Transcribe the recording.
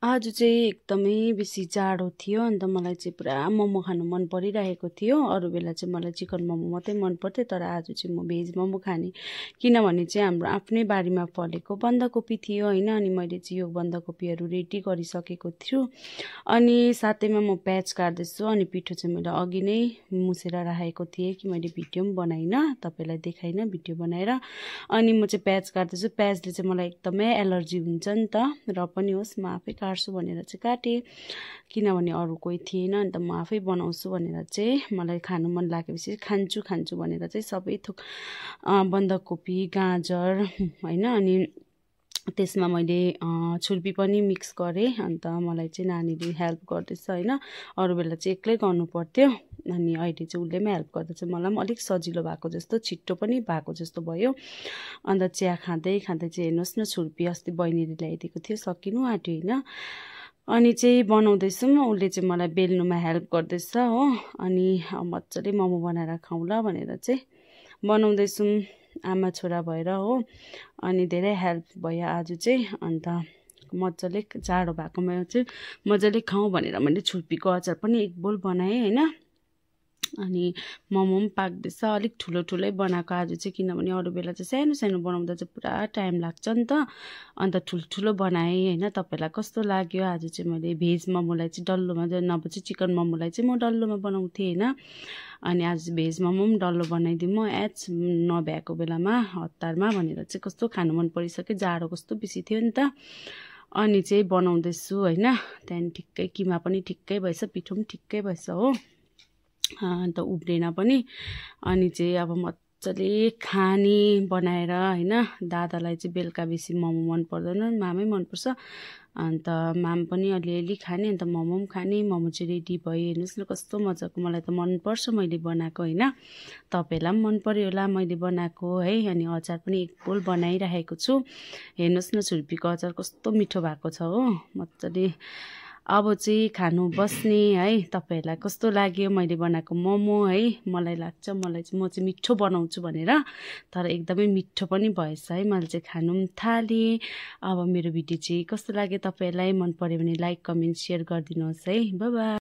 आज चाहिँ एकदमै बेसी जाडो थियो अन्त मलाई चाहिँ पुरा मोमो खानु मन परिरहेको थियो। अरू बेला चाहिँ मलाई चिकन मोमो मात्रै मन पर्थ्यो, तर आज चाहिँ म भेज मोमो खाने, किनभने चाहिँ हाम्रो आफ्नै बारीमा फलेको बन्दाकोपी थियो होइन। अनि मैले चाहिँ यो बन्दाकोपीहरू रेडी गरिसकेको छु। अनि साथैमा म प्याज काट्दैछु। अनि पिठो चाहिँ मैले अघि नै मुसेर राखेको थिएँ कि मैले भिडियो पनि बनाइनँ, तपाईँलाई देखाइनँ भिडियो बनाएर। अनि म चाहिँ प्याज काट्दैछु। प्याजले चाहिँ मलाई एकदमै एलर्जी हुन्छ नि त, र पनि होस् म आफै काट्छु भनेर चाहिँ काटेँ, किनभने अरू कोही थिएन। अन्त म आफै बनाउँछु भनेर चाहिँ मलाई खानु मन लागेपछि खान्छु भनेर चाहिँ सबै थोक बन्दाकोपी, गाजर होइन, अनि त्यसमा मैले छुर्पी पनि मिक्स गरेँ। अन्त मलाई चाहिँ नानीले हेल्प गर्दैछ होइन, अरू बेला चाहिँ एक्लै गर्नु पर्थ्यो। अनि अहिले चाहिँ उसले पनि हेल्प गर्दा चाहिँ मलाई पनि अलिक सजिलो भएको जस्तो, छिट्टो पनि भएको जस्तो भयो। अन्त चिया खाँदै खाँदै चाहिँ हेर्नुहोस् न, छुर्पी अस्ति बहिनीले ल्याइदिएको थियो, सकिनु आँट्यो होइन। अनि चाहिँ बनाउँदैछौँ, उसले चाहिँ मलाई बेल्नुमा हेल्प गर्दैछ हो। अनि मजाले मोमो बनाएर खाउँला भनेर चाहिँ बनाउँदैछौँ, आमा छोरा भएर हो। अनि धेरै हेल्प भयो आज चाहिँ। अन्त मजाले जाडो भएकोमा चाहिँ मजाले खाउँ भनेर मैले छुर्पीको अचार पनि एक बोल बनाएँ होइन। अनि मोमो पनि पाक्दैछ, अलिक ठुलै बनाएको आज चाहिँ, किनभने अरू बेला चाहिँ सानो बनाउँदा चाहिँ पुरा टाइम लाग्छ नि त। अन्त ठुलो बनाएँ होइन। तपाईँलाई कस्तो लाग्यो? आज चाहिँ मैले भेज मोमोलाई चाहिँ डल्लोमा, नभए चाहिँ चिकन मोमोलाई चाहिँ म डल्लोमा बनाउँथेँ होइन। अनि आज भेज मोमो पनि डल्लो बनाइदिउँ म नभ्याएको बेलामा हतारमा भनेर चाहिँ, कस्तो खानु मन परिसक्यो, जाडो कस्तो बेसी थियो नि त। अनि चाहिँ बनाउँदैछु होइन। त्यहाँदेखि ठिक्कै किमा पनि ठिक्कै भएछ, पिठो पनि ठिक्कै भएछ हो, अन्त उब्रेन पनि। अनि चाहिँ अब मजाले खाने बनाएर होइन। दादालाई चाहिँ बेलुका बेसी मोमो मन पर्दैन, मामै मनपर्छ। अन्त माम पनि अलिअलि खाने, अन्त मोमो पनि खाने। मोमो चाहिँ रेडी भयो, हेर्नुहोस् न कस्तो मजाको, मलाई त मनपर्छ मैले बनाएको होइन। तपाईँलाई पनि मन पर्यो होला मैले बनाएको है। अनि अचार पनि एक बोल बनाइराखेको छु, हेर्नुहोस् न, छुर्पीको अचार कस्तो मिठो भएको छ हो, मजाले। अब चाहिँ खानु बस्ने है। तपाईँहरूलाई कस्तो लाग्यो मैले बनाएको मोमो है? मलाई लाग्छ म चाहिँ मिठो बनाउँछु भनेर, तर एकदमै मिठो पनि भएछ है। मैले चाहिँ खानु पनि थालेँ। अब मेरो भिडियो चाहिँ कस्तो लाग्यो तपाईँहरूलाई? मन पर्यो भने लाइक, कमेन्ट, सेयर गरिदिनुहोस् है। Bye bye.